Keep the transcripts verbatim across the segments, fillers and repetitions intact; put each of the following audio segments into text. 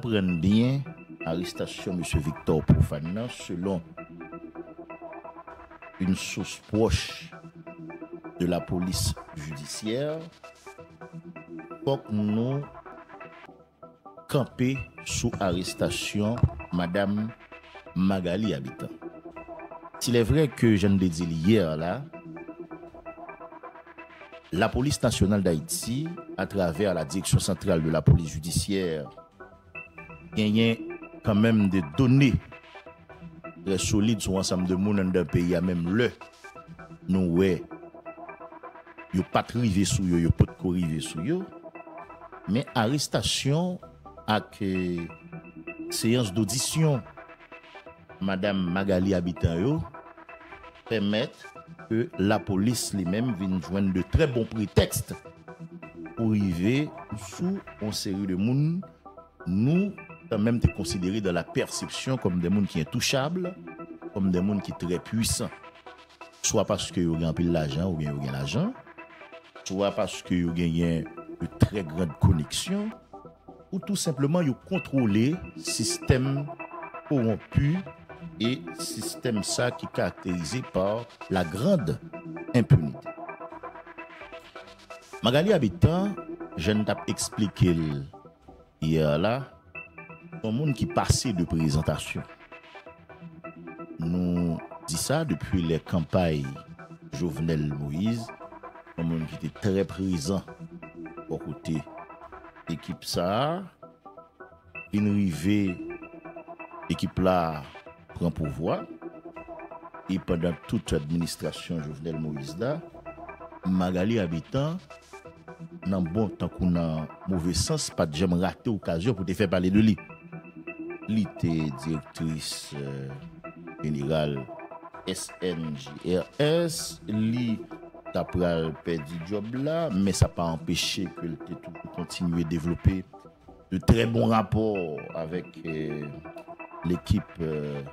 konprann byen arestasyon mesye Victor Prophane nan, selon une source proche de la police judiciaire, fòk nou kanpe sou arestasyon Madam Magalie Habitant. S'il est vrai que, jan n te di l yè la, la Police Nationale d'Haïti, à travers la Direction Centrale de la Police Judiciaire, genyen kanmenm de done trè solid sou ansanm de moun anndan peyi a, menm lè nou wè yo pa t rive sou yo, yo potko rive sou yo. Men arestasyon ak, eh, seyans dodisyon Madam Magalie Habitant yo pèmèt ke lapolis li menm vin jwenn de trè bon pretèks pou rive sou yon seri de moun nou kanmenm te konsidere dans la perception comme des moun ki entouchab, comme des moun ki trè pwisan. Swa paske yo gen anpil lajan oubyen yo gen lajan, swa paske yo genyen de trè grand koneksyon, ou tou senpleman yo kontwole sistèm kowonpi e sistèm sa ki karakterize pa la grande impunité. Magalie Habitant, jan n t ap eksplike l yè la, se yon moun ki pase de prezantasyon. Nou di sa depi lè kanpay Jovenel Moïse, yon moun ki te trè prezan bò kote ekip sa a, vin rive ekip la pran pouvwa, e pandan tout administrasyon Jovenel Moïse la, Magalie Habitant, nan bon tankou nan move sans, pa t janm rate okazyon pou te fè pale de li. Li te direktris, eh, jeneral S N J R S, li ta pral pèdi djòb la, men sa pa anpeche ke l te toujou kontinye devlope de trè bon rapò avèk, eh, lekip, eh,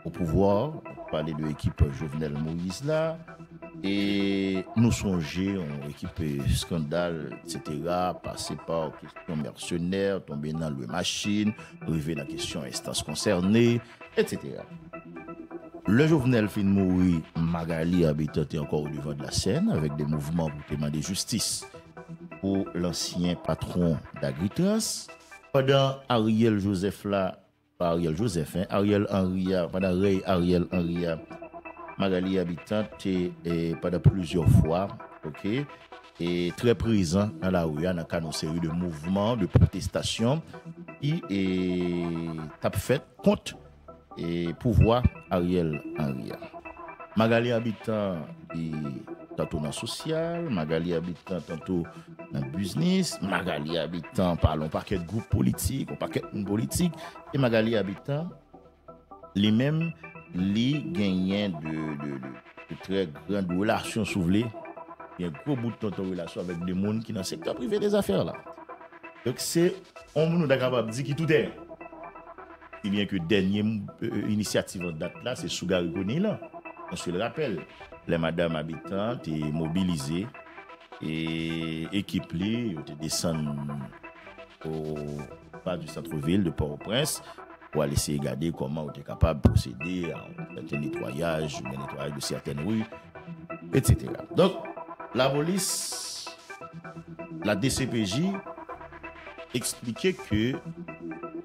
o pouvwa, pale de ekip Jovenel Moïse la, e nou sonje yon ekip, eh, eskandal, et cetera, pase pa kesyon mèsenè, tonbe nan lwe machin, rive nan kesyon enstans konsène, et cetera. Lè Jovenel fin mouri, Magalie Habitant te ankò o devan de la sèn avèk de mouvman pou te mande jistis pou lansyen patwon Dagritrans. Pandan Ariel Joseph la, pa Ariel Joseph, en, Ariel Henry a, pandan rèy Ariel Henry a, Magalie Habitant te, eh, pandan plizyè fwa, oke, e trè prezan nan lari a, nan kad yon seri de mouvman, de pwotestasyon ki, eh, t ap fèt kont, eh, pouvwa Ariel Henry a. Magalie Habitant, li tanto nan sosyal, Magalie Habitant tanto nan biznis, Magalie Habitant pale yon pakèt gwoup politik, yon pakèt moun politik, e Magalie Habitant, li menm, li genyen de, de, de, de trè grand relasyon, si w vle, gen gwo bout tonton relasyon avèk de moun ki nan sektè prive de zafè la. Donk, se yon moun nou ta kapab di ki toutenyen. Si byen ke dènye, euh, inisyativ an dat la, se sou Garry Conille lan. On se le rappelle, lè Madam Habitant te mobilize e ekip li, yo te desann o Pas du Centre-Ville de Port-au-Prince pou al eseye gade kòman yo te kapab pwosede a yon sèten netwayaj, oubyen netwayaj de sèten ri, et cetera. Donk, lapolis, la D C P J, eksplike ke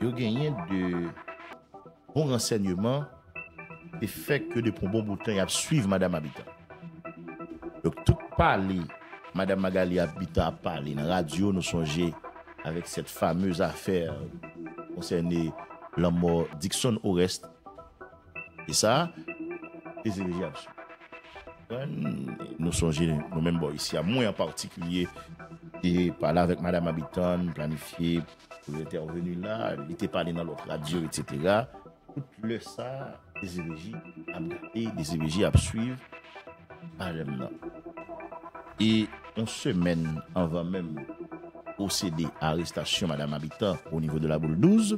yo genyen de bon ransèyman te fè ke depi yon bon bout tan y ap swiv Madam Habitant. Donk, tout pale Madam Magalie Habitant ap pale nan radyo, nou sonje avèk sèt famez afè konsène lanmò Dickson Oreste. E sa, D C P J ap swiv. Nou sonje, nou menm bò isi a, mwen an patikilye, te pale avèk Madam Habitant, planifye pou l entèveni la, li te pale nan lòt radyo, et cetera. Tout lè sa, D C P J ap gade, D C P J ap swiv pale m nan. E yon semèn anvan menm pwosede a arestasyon Madam Habitant o nivo de la Boule douz,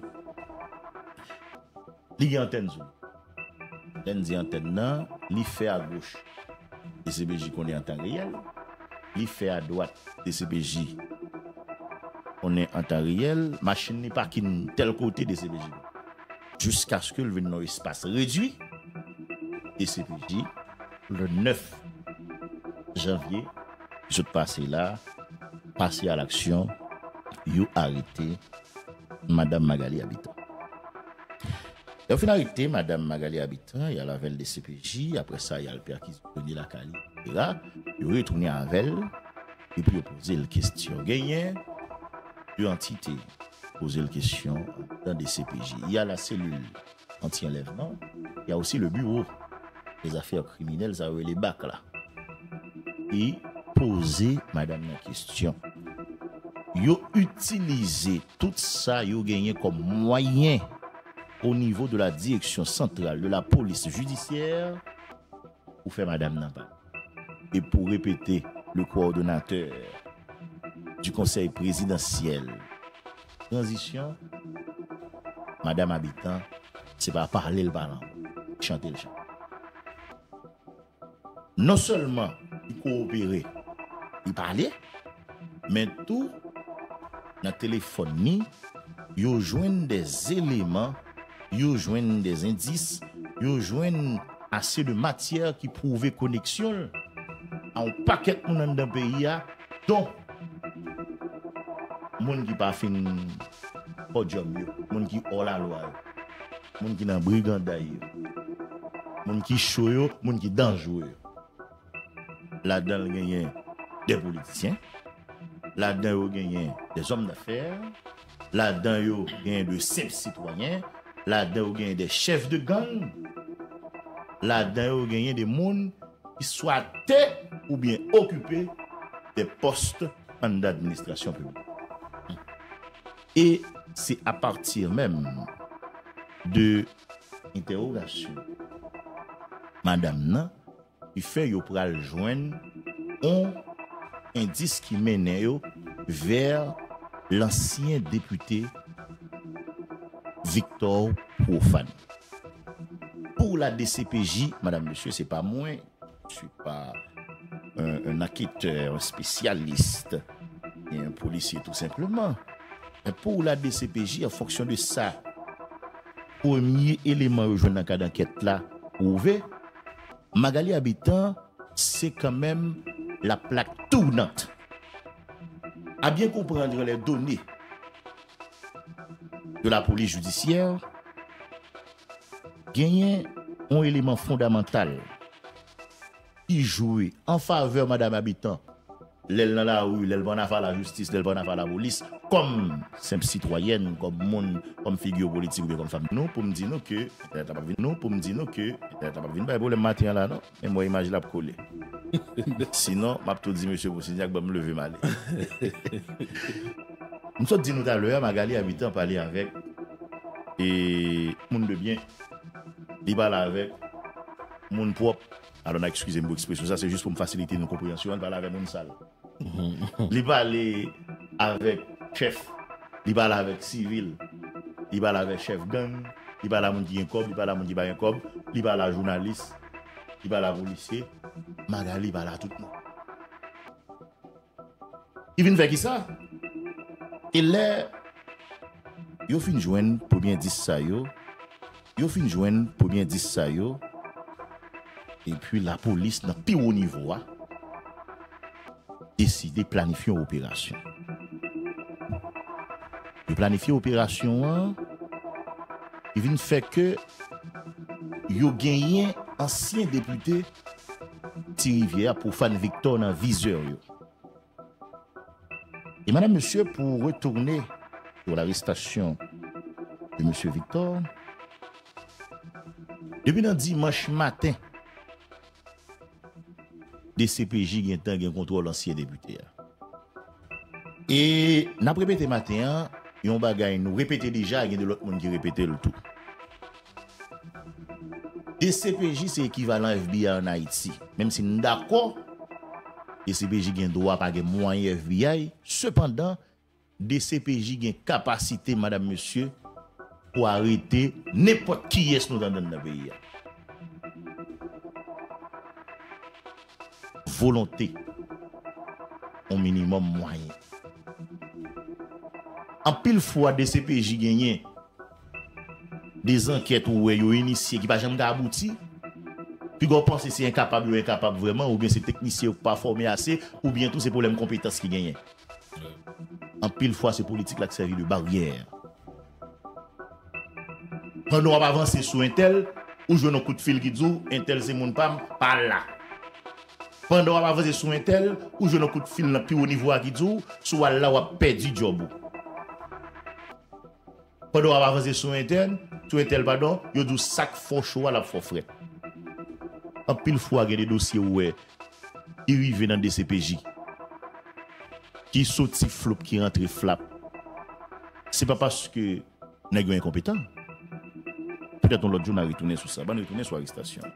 li gen antèn sou li. Lè n di antèn nan, li fè agoch, D C P J konnen an tan reyèl, li fè adwat, D C P J konnen an tan reyèl, machin li pakin tèl kote, D C P J. Jiskaske l vin nan yon espas redwi, D C P J, le nèf janvye ki sot pase la, pase a laksyon, yo arete Madam Magalie Habitant. Lè yo fin arete Madam Magalie Habitant, y al avè l D C P J, apre sa, y al pèkizisyone lakay li, et cetera. Yo retounen avè l, epi yo poze l kesyon. Genyen de antite poze l kesyon andan D C P J. Il y a la cellule anti-enlèvement, il y a aussi le bureau des affaires criminelles, sa yo rele bak la. E poze madanm nan kesyon. Yo itilize tout sa yo genyen kòm mwayen o nivo de la Direction Centrale de la Police Judiciaire pou fè madanm nan pale. E pou repete le coordonnateur du Conseil Présidentiel Transition, Madam Habitant, se pa pale l pale ankò, chante l chante. Non sèlman li kowopere, li pale, men tou nan telefòn li, yo jwenn de eleman, yo jwenn de endis, yo jwenn ase de matyè ki pwouve koneksyon l a yon pakèt moun anndan peyi a, don moun ki pa fin fè djòb yo, moun ki òlalwa yo, moun ki nan briganday yo, moun ki cho yo, moun ki danjre yo. Ladan l genyen de politisyen, ladan yo genyen de zòm dafè, ladan yo genyen de senp sitwayen, ladan yo genyen de chèf de gang, ladan yo genyen de moun ki swa te oubyen okipe de pòs anndan administrasyon piblik. E se apati menm de entèwogasyon madanm nan ki fè yo pral jwenn yon endis ki mennen yo vè lansyen depite Victor Prophane. Pou la D C P J, madam, mesye, se pa mwen, je suis pas un, un enquêteur, un spécialiste, un policier tout simplement. Men pou la D C P J, an fonksyon de sa, premye eleman yo jwenn nan kad ankèt la pwouve, Magalie Habitant se kanmenm la plaque tournante. À bien comprendre les données de la police judiciaire, genyen yon eleman fondamantal ki jwe an favè Madam Habitant lè l nan lari, lè l pa nan afè lajistis, lè l pa nan afè lapolis, kòm senp sitwayèn, kòm moun, kòm figi politik oubyen kòm fanm nou, pou m di nou ke entènèt la p ap vin, nou, pou m di nou ke entènèt la p ap vin bay pwoblèm maten an la non. Men m wè imaj la ap kole. Sinon, m ap tou di mesye Posinyak ban m leve m ale. M sot di nou talè a, Magalie Habitant pale avèk e moun de byen. Li pale avèk moun pwòp. Alò, n a eskize m pou ekspresyon sa, se jis pou m fasilite nou konpreyansyon an, li pale avèk moun sal. Li pale avèk chèf, li pale avèk sivil, li pale avèk chèf gang, li pale a moun ki gen kòb, li pale a moun ki pa gen kòb, li pale a jounalis, li pale a polisye. Magalie pale a tout moun. Ki vin fè kisa? E lè yo fin jwenn premye endis sa yo, yo fin jwenn premye endis sa yo, epi lapolis nan pi wo nivo a deside planifye yon operasyon. Yo planifye operasyon an, li vin fè ke yo genyen ansyen depite Ti Rivyè a, Prophane Victor, nan vizè yo. E madam, mesye, pou retounen sou larestasyon de mesye Victor, depi nan dimanch maten, D C P J gentan gen kontwòl ansyen depite a. E n ap repete maten an, yon bagay nou repete deja, gen de lòt moun ki repete l tou. D C P J se ekivalan F B I ann Ayiti. Menm si n dakò, D C P J gen dwa pa gen mwayen F B I, sepandan, D C P J gen kapasite, madam, mesye, pou arete nenpòt kiyès nou tande nan peyi a. Volonte, yon minimòm mwayen. Anpil fwa, D C P J genyen de zankèt ou wè yo inisye ki pa janm ka abouti. Piga w panse se enkapab yo enkapab vrèman, oubyen se teknisyen yo ki pa fòme ase, oubyen tou se pwoblèm konpetans ki genyen. Anpil fwa, se politik la k sèvi de baryè. Pandan w ap avanse sou entèl, ou jwenn yon kout fil ki di w, entèl se moun pa m, pa al la. Pandan w ap avanse sou entèl, ou jwenn yon kout fil nan pi wo nivo a ki di w, si w al la, w ap pèdi djòb ou. Pandan w ap avanse sou entèl, sou entèl, padon, yo di w sa k fè w cho a, l ap fè w frèt. Anpil fwa, gen de dosye ou wè ki rive nan D C P J, ki soti floup, ki rantre flap. Se pa paske nèg yo enkonpetan. Petèt yon lòt jou, n a retounen sou sa. Ban n retounen sou arestasyon.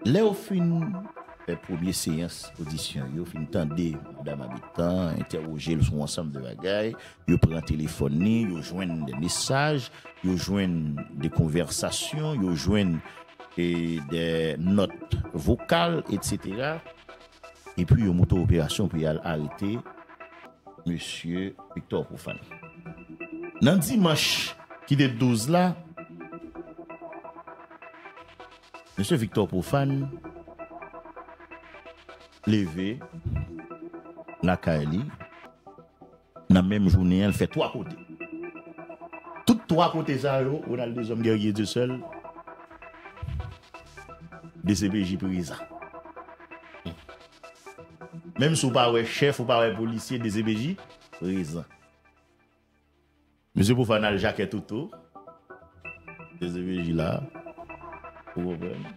Lè yo fin fè premye seyans odisyon yo, fin tande madan Habitant, entèwoje l sou ansanm de bagay, yo pran telefòn li, yo jwenn de mesaj, yo jwenn de konvèsasyon, yo jwenn, e, de nòt vokal, etsetera. Epi yo moute operasyon pou y al arete mesye Victor Profane. Nan dimanch ki te douz la, mesye Victor Profane leve lakay li, nan menm jounen an, l fè twa kote. Tout twa kote sa yo, Ronald Deshommes, Guerrier Dieuseul, D C P J prezan. Menm si w pa wè chèf, ou pa wè polisye, D C P J prezan. Mesye Profane al Jakèt Oto, D C P J la. Ou konprann?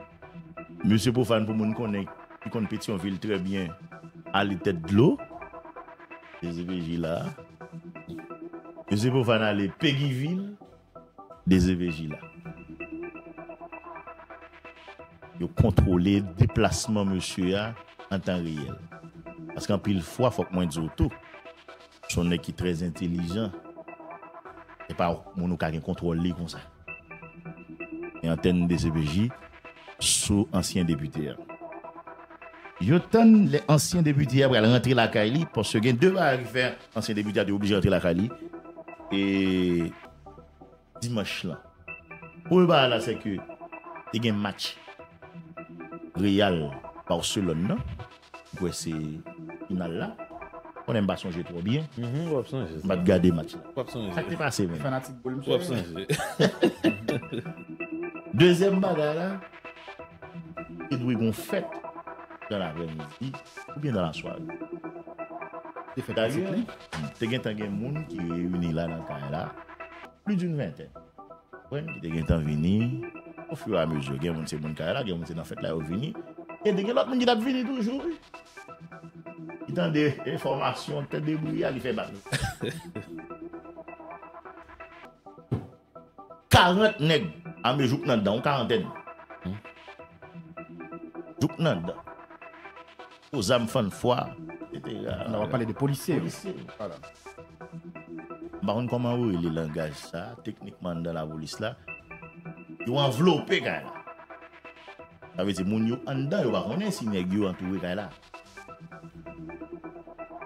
Mesye Profane, pou moun konnen, ki konn Petyonvil trè byen, ale Tèt Dlo, D C P J la. Mesye Profane ale Pegivil, D C P J la. Yo kontwole deplasman mesye a an tan reyèl. Paske anpil fwa, fòk mwen di w tou, se yon nèg ki trè entelijan. Se pa moun ou ka gen kontwòl li konsa. E antèn D C P J sou ansyen depite a. Yo tann lè ansyen depite a pral rantre lakay li, paske gen de bagay ki fè ansyen depite a te oblije rantre lakay li. E dimanch lan. Premye bagay la, se ke te gen match Real Barcelone nan. Mwen kwè se final la. Konnen m pa sonje twò byen. Mhm, w ap sonje sa. M pa t gade match la. W ap sonje. Sa k te pase menm? Fanatik boul, misye. W ap sonje. Dezyèm bagay la, te dwe gon fèt dans l'après-midi oubyen dans la soirée. Te fèt pitit li. Dayè, te gentan gen moun ki reyini la nan kay la. Plus d'une vingtaine. Konprann, ki te gentan vini. Au fur et à mesure, gen moun se moun kay la, gen moun se nan fèt la yo vini. E te gen lòt moun ki t ap vini toujou, wi. Li tande enfòmasyon, tande bri a, li fè bak. Karant nèg ame jouk nan dan, yon karantèn. Hmm. Jouk nan dan. Gwo zam, fann fwa, etsetera. Nan, w ap pale de polisye yo. Polisye yo. Vwala. M pa konn kòman ou rele langaj sa, teknikman anndan lapolis la. Yo anvlope kay la. Sa vle di moun yo anndan, yo pa konnen si nèg yo antoure kay la.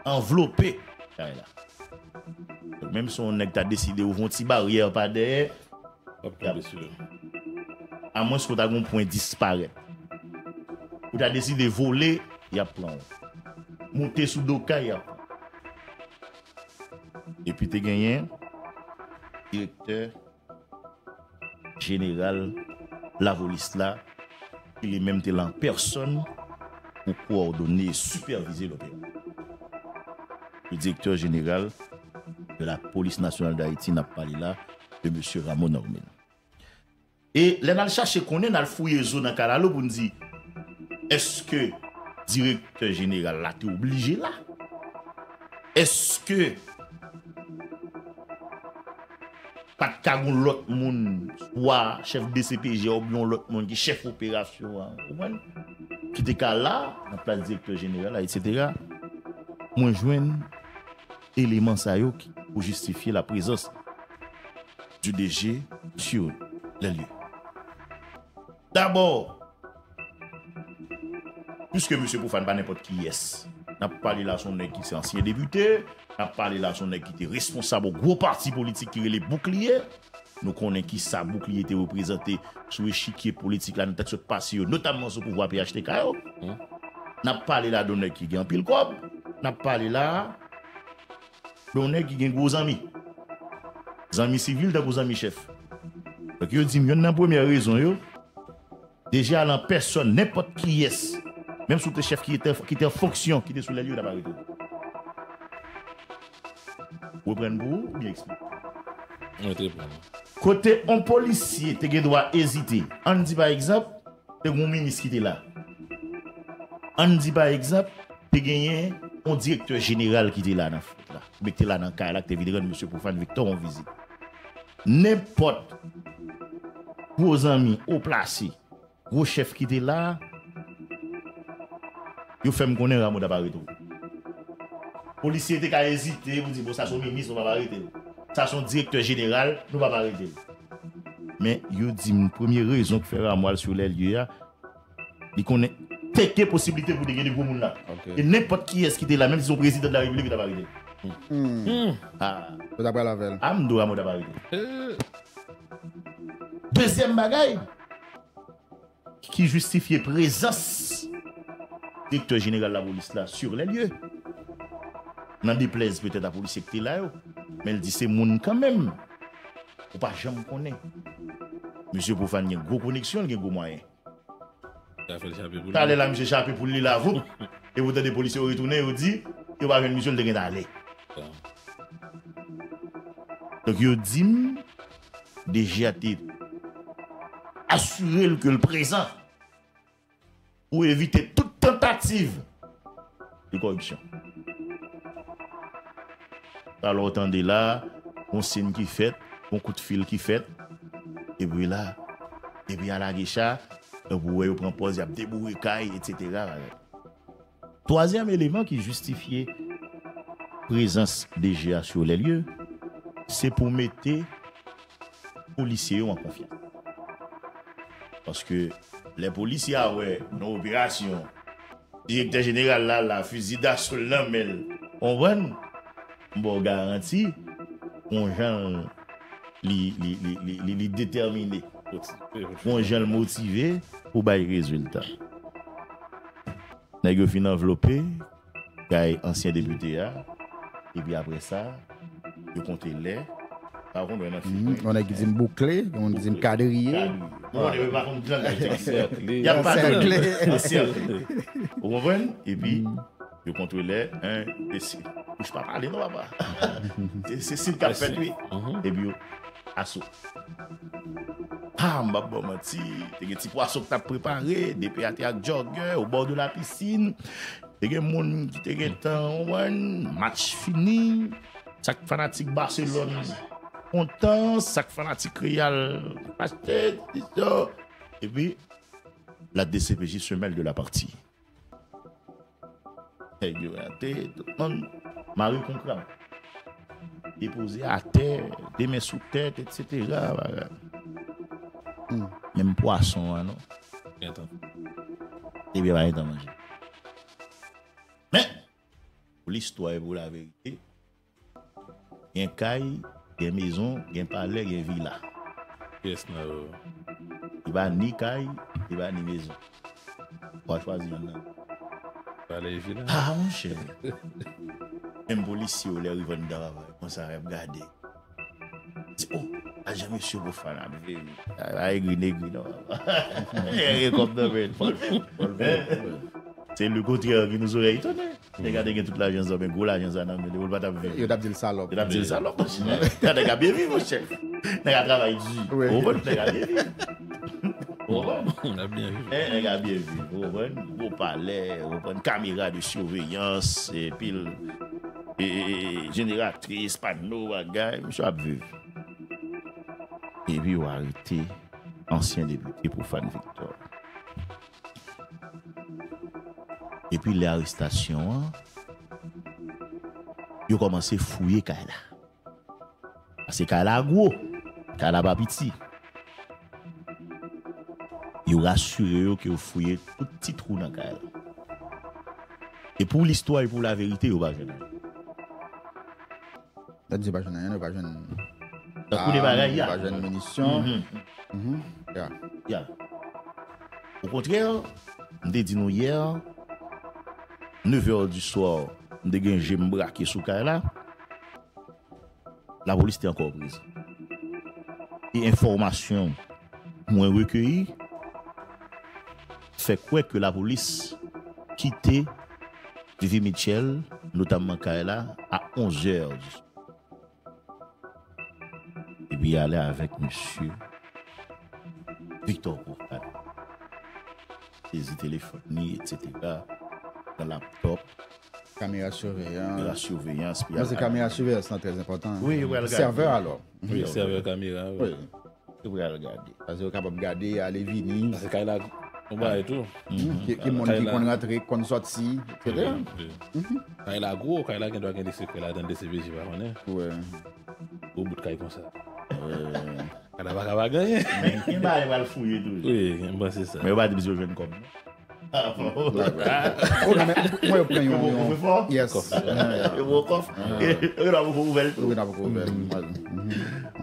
Anvlope kay la. Donk, menm si yon nèg ta deside ouvri yon ti baryè pa dèyè, w ap tonbe sou yo. Amwens ke w ta gen yon pwen disparèt. Ou ta deside vole, y ap pran w. Moute sou do kay, y ap pran w. Epi te genyen direktè jeneral lapolis la, ki li menm te la an pèsòn pou kowòdone e sipèvize lopera. Le directeur général de la Police Nationale d'Haïti, n ap pale la de mesye Rameau Normil. E lè n al chache konnen, n al fouye zo nan kalalou pou n di, èske direktè jeneral la te oblije la? Èske pa t ka gon lòt moun, swa chèf D C P J a oubyen yon lòt moun ki chèf operasyon an, ou konprann? Ki te ka la, nan plas direktè jeneral la, etsetera. Mwen jwenn eleman sa yo ki, pou jistifye la prezans du D G sur les lieux. Dabò, piske mesye Profane pa nenpòt kiyès, N ap pale la se yon nèg ki se ansyen depite, n ap pale la se yon nèg ki te responsab yon gwo pati politik ki rele Boukliye. Nou konnen kisa Boukliye te reprezante sou echikye politik la nan tan k sot pase yo, notamman sou pouvwa P H T K yo. N ap pale la de yon nèg ki gen anpil kòb. N ap pale la de yon nèg ki gen gwo zanmi. Zanmi sivil tankou zanmi chèf. Donk yo di m yonn nan premyè rezon yo, DG Alan pèsòn, nenpòt kiyès, menm si w te chèf ki te, ki te an fonksyon, ki te sou lè li, yo t ap arete w. Reprann pou ou oubyen eksplike? Mwen te pran. Kote yon polisye te gen dwa ezite, ann di pa egzanp, te gen yon minis ki te la. Ann di pa egzanp, te genyen yon direktè jeneral ki te la nan fèt la, oubyen ki te la nan kay la, ki te vin rann mesye Profane Victor yon vizit. Nenpòt gwo zanmi, wo plase, gwo chèf ki te la, yo fè m konnen Rameau t ap arete w. Polisye te ka ezite pou di, bon, sa se yon minis, nou p ap arete l. Sa se yon direktè jeneral, nou p ap arete l. Men yo di m premye rezon ki fè Rameau al sou lè lye a, li konnen te gen posiblite pou te gen de gwo moun la. E nenpòt kiyès ki te la, menm si se yon prezidan de la repiblik, yo t ap arete l. Ah. Yo t ap pral avè l. Ah, m di w Rameau t ap arete l. Dezyèm bagay ki jistifye prezans direktè jeneral lapolis la sur les lieux. Nan deplèz petèt a polisye ki te la yo, men l di se moun kanmenm. Ou pa janm konnen. Mesye Profane gen gwo koneksyon, l gen gwo mwayen. Sa fè l chape pou li. Talè la, misye chape pou li la, voup. Epi w tande polisye yo retounen, yo di, yo pa jwenn misye, l te gentan ale. Donk, yo di m, DG a te asire l ke l prezan pou evite tout tantativ de kòripsyon. Alò, w tande la, gon sèn ki fèt, gon kout fil ki fèt, epi la, epi a lage cha, epi w wè yo pran pòz, y ap deboure kay, etsetera. Twazyèm eleman ki jistifye prezans DG a sur les lieux, se pou mete polisye yo an konfyans. Paske lè polisye a wè nan operasyon, direktè jeneral la la, fizi daso l nan men l, konprann? M ba w garanti, gon jan li, li, li, li, li, li detèmine. Gon jan l motive pou bay rezilta. Nèg yo fin anvlope kay ansyen depite a, epi apre sa, yo konte lè. Pa konn wè nan fim. Yon nèg ki di m boukle, yon ki di m kadriye. Kadriye. Bon, yo pa konn gran nèg yo. Ansèkle. Y ap pale. Ansèkle. Ou konprann? Epi, yo konte lè, en, e si. Kouch pa pale non, papa. Se, se sil k ap fèt, wi. Epi yo, aso. Ha, m p ap ba w manti, te gen ti pwason k t ap prepare, DP a te ak jògè, au bord de la piscine. Te gen moun ki te gentan, w konprann, match fini. Sak fanatik Barcelone kontan, sak fanatik Real fache, ti sa. Epi, la DCPJ se mêle de la partie. Nèg yo rate, tout moun mare kon krab. Depoze atè, de men sou tèt, etsetera, bagay. Menm pwason an, non. Gentan. Ebyen, pa gentan manje. Men, pou listwa e pou laverite, gen kay, gen mezon, gen palè, gen vila. Pyès nan yo. Li pa ni kay, li pa ni mezon. Ou a chwazi yonn nan. Palè e vila. Ah, monchè. Menm polisye yo, lè rive anndan, papa, konsa, y ap gade. Di, oh, a jan mesye Profane ap viv. A, a egri negri, non, papa. Gen kòb nan men l, fò l viv. Fò l viv. Se le kontrè ki nou zorèy tande. Nèg la te gen tout lajan sa, men gwo lajan sa nan men li, ou l pa t ap viv. Yo t ap di l salòp. Yo t ap di l salòp. Nèg la byen viv, monchè. Nèg la travay di. Wi. Ou konprann? Nèg la byen viv. Ou konprann? L ap byen viv. Eh, nèg la byen viv. Ou konprann? Gwo palè, ou konprann? Kamera de siveyans, e pil, e, e, e, jeneratris, pano, bagay. Misye ap viv. Epi yo arete ansyen depite Profane Victor. Epi lè arestasyon an, yo kòmanse fouye kay la. Paske kay la gwo, kay la pa piti. Yo rasire yo ke yo fouye tout ti twou nan kay la. E pou listwa e pou laverite, yo pa jwenn anyen. Sa di yo pa jwenn anyen, yo pa jwenn Tankou de bagay, yo ya. Pa jwenn minisyon. Mhm. Ya. Ya. Okontrè, m te di nou yè, nèf è di swa, m te gen je m brake sou kay la. Lapolis te ankò prezan. E enfòmasyon mwen rekeyi fè kwè ke lapolis kite Vivi Mitchell, notamman kay la, a onz è di swa. Epi ale avèk mesye Victor Profane. Sezi telefòn li, etsetera. Nan laptòp, Kamera siveyans. Kamera siveyans. Mwen se kamera siveyans lan trè enpòtan. Wi, yo pral gade. Sèvè alò. Wi, sèvè kamera. Wi. Yo pral gade. Paske yo kapab gade, ale vini. Paske kay la, yon bagay tou. Ki, ki moun ki konn rantre, konn sòti, etsetera. Kay la gwo, kay la gen dwa gen de sekrè ladan, de C P J pa konnen. Wi. Gwo bout kay konsa. Kay la pa ka pa genyen. Men gen bagay pral fouye tou. Wi, m panse sa. Men yo pa di misye jwenn kòb. Oh non, men mwen yo pran yon. Yo Yes. Yo bon kòf. Yo la poko ouvè l tou. Wi, nan poko ouvè.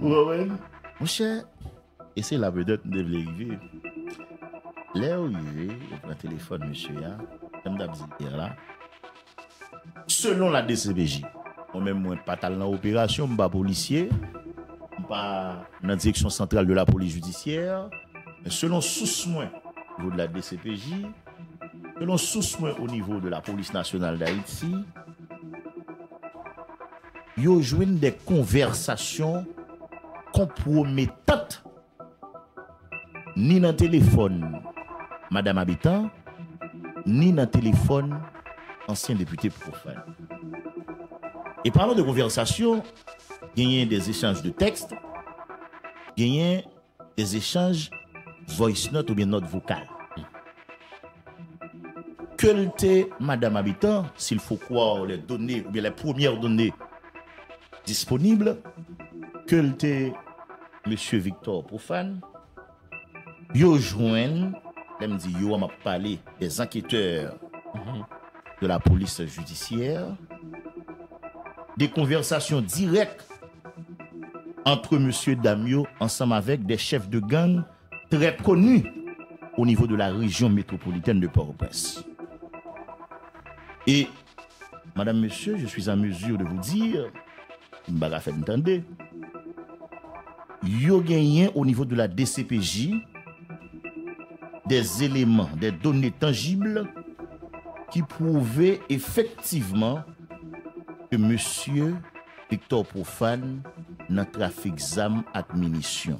Ou konprann? Monchè, e se la petèt m te vle rive. Lè yo rive, yo pran telefòn mesye a, jan m t ap di yè la. Selon la D C P J, mwen menm mwen pa t al nan operasyon, m pa polisye, m pa nan direksyon santral de la polis jidisyè, men selon sous mwen, o nivo de la D C P J, selon sous mwen o nivo de la polis nasyonal d Ayiti, yo jwenn de konvèsasyon konpwometant ni nan telefòn Madanm Abitan, ni nan telefòn ansyen depite Profane. E palan de konvèsasyon, genyen de echanj de tèks, genyen de echanj voice note oubyen nòt vokal. Ke l te Madanm Abitan, s'il faut croire les données oubyen les premières données disponibles, ke l te Mesye Victor Profane, yo jwenn, lè m di yo a, m ap pale des enquêteurs de la police judiciaire, de konvèsasyon dirèk ant mesye dam yo ansanm avèk de chèf de gang très connus au niveau de la région métropolitaine de Port-au-Prince. Et, madame, monsieur, je suis en mesure de vous dire, m pa ka fè n tande, yo genyen au niveau de la D C P J des éléments, des données tangibles qui prouvent effectivement que monsieur Victor Profane nan trafik zam ak minisyon.